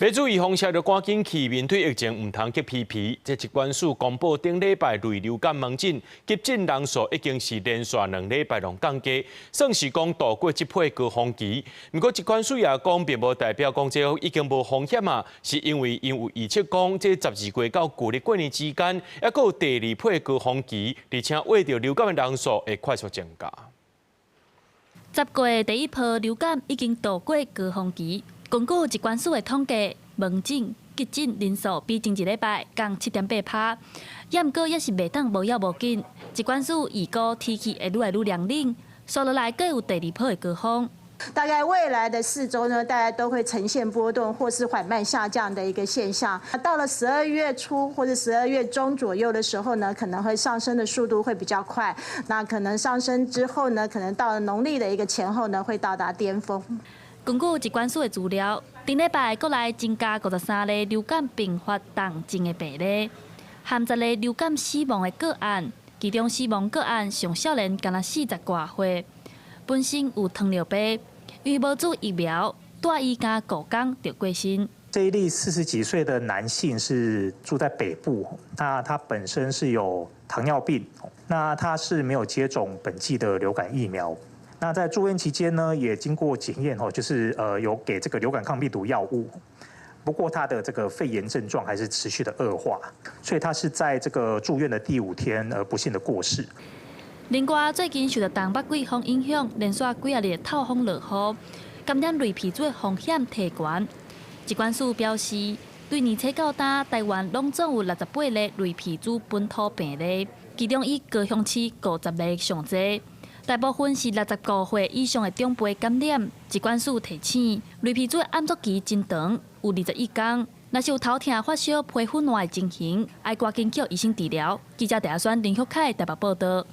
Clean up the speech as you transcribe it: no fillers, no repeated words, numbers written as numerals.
欲注意風險就趕緊去面對疫情，毋通激疲疲。這疾管署公布頂禮拜類流感門診急診人數已經是連續2禮拜攏降低，算是講渡過這波高峰期。毋過疾管署也講，並無代表講這已經無風險啊，是因為𪜶有預測講，這12月到舊曆過年之間，猶閣有第二波高峰期，而且患著流感的人數會快速增加。10月第一波流感已經渡過高峰期，根據疾管署的統計，門診急診人數比前一禮拜降7.8%，也毋過也是袂當無要無緊。疾管署預估天氣會愈來愈涼冷，紲落來閣有第二波的高峰。大概未來的4周呢，大家都會呈現波動或是緩慢下降的一個現象。到了12月初或者12月中左右的時候呢，可能會上升的速度會比較快。那可能上升之後呢，可能到了農曆的一個前後呢，會到達巔峰。根據疾管署的資料，頂禮拜國內增加53例流感併發重症的病例，含10例流感死亡的個案，其中死亡個案上少年敢若40外歲，本身有糖尿病，因為無注疫苗，蹛醫敢五工就過身。這一例40幾歲的男性是住在北部，那他本身是有糖尿病，那他是沒有接種本劑的流感疫苗。那在住院期間呢，也經過檢驗，吼，就是有給這個流感抗病毒藥物，不過他的這個肺炎症狀還是持續的惡化，所以他是在這個住院的第五天而不幸的過世。另外，最近受到東北季風影響，連續幾仔日透風落雨，感染類鼻疽的風險提懸。疾管署表示，對年初到今，台灣攏總有68例類鼻疽本土病例，其中以高雄市50例上濟。大部分是65歲以上的長輩感染。疾管署提醒，類鼻疽暗作期真長，有21工。若是有頭痛、發燒、皮膚爛的情形，愛趕緊叫醫生治療。記者鄭阿宣、林旭凱台北報道。